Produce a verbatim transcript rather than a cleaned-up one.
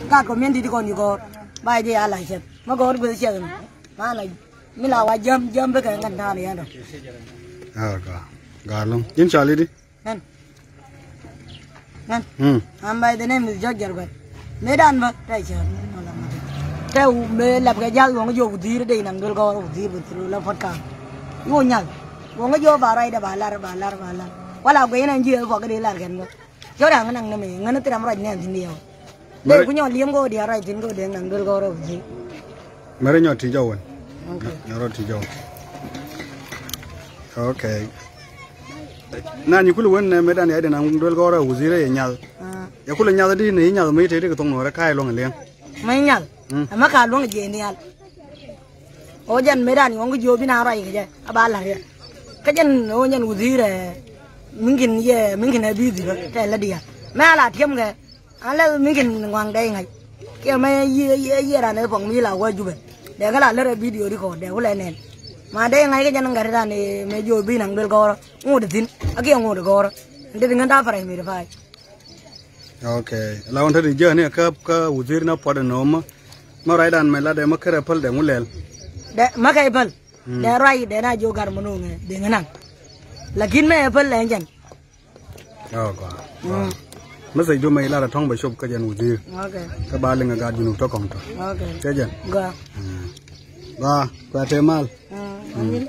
Gat kɔ miɛn di̱t kɔn yi gɔ̱ɔ̱r. Ba jɛ ya la cɛp. Ma gɔ̱ɔ̱r gueth cɛp ni. Ma la mi la wa jäm jäm bikɛ ŋän ta̱a̱n yɛn rɔ. Ah, gaa. Gaa lo̱ŋ. Ji̱n cɔal i̱di? Ŋän. Ŋän. Hmm. Am by the name is George Jarguɛl. Mëë dan bä tɛ cɛ. Tɛ mëë lɛp kɛ ja̱th wɔŋ jiɔ wudhi̱i̱r dee inaŋ duel gɔ̱ɔ̱r wudhi̱i̱r bä through la pɔt kaam. Yu nyal. Wɔŋ jiɔ ba ruacdɛ ba lar ba lar ba lar. Wala guɛy inɛn jiɛ kɔk dee lar kɛn bä. Jɔra ŋä naŋ nɛ mɛ ŋä ni thil ram ruac nɛn thi̱n diɛw. Dee ku nyɔ li̱em kɛ wä diaal ruac thi̱n kɛ wä dee naŋ duel kɛ wä rɔ thi̱n. Mɛrɛ nyɔ ti̱c jɔwän. Ok. Nyɔ rɔ ti̱c jɔwän. Ok. Na nyi kulɛ wen nɛ mɛ dan ya dee naŋ duel kɛ wä rɔ wudhi̱r yɛ nyath. Ah. Yɛ kulɛ nyath di ni nyath mi te di kɛ thoŋ nuɔrɛ ka̱a̱c luɔ̱ŋ liɛŋ. Mi nyal. Mm. Ɛmɛ ka luɔ̱ŋ jiɛ nial. Ɣöö jɛn mëë dan ɣɔ̱ŋ kä jiööp in a ruac kɛ jɛ a ba la̱r yɛ. Kä jɛn ɣöö jɛn wudhi̱i̱r ɛ mi̱ŋkin yɛ mi̱ŋkin ɛ bi̱i̱ dhi̱r tɛl lä diaal. Mɛ a la tiɛm kɛ an lɛ mi̱ŋkin ŋua̱ŋ dee ŋa̱c. Kiɛ mɛ yiëë yiëë yiëë ran ɛ puɔ̱ŋ mi la wä Jubɛ. Dee kä la lär ɛ bidio di kɔɔr dee wulɛ nɛn. Ma dee ŋa̱c kä jɛn ŋa̱t dan ɛ mɛ jiööp bi naŋ duel gɔ̱rä ŋot ɛ thi̱n. A kiɛ ŋot ɛ gɔ̱rä. Ɛn dee di ŋän da̱a̱ pɛrɛc mi di pa̱a̱c. Ok. La ɣän te di jiäk ni kä kä wudhi̱i̱r na puɔt ɛn ɣöö mä. Mä ruacdan mɛ latdɛ mä kärɛ päl dɛ ŋu lɛl. Dɛ mä kɛ päl. Mm. Dɛ ruac dɛ na jiök gat mɛ no̱o̱ŋɛ dee ŋä naŋ. Lakin mɛ ɛ päl lɛ jɛn. Oh, gɔaa. Mm. Gɔaa. Message du mɛ ilar a tɔŋ bɛ cop kä jɛn wudhi̱i̱r. Ok. Kä ba liŋ a gat junub tɔ kɔŋ tɔ. Ok. Cɛ jɛn. Gɔaa. Mm. Gɔaa. Kuɛ te mal. Mm. Mm.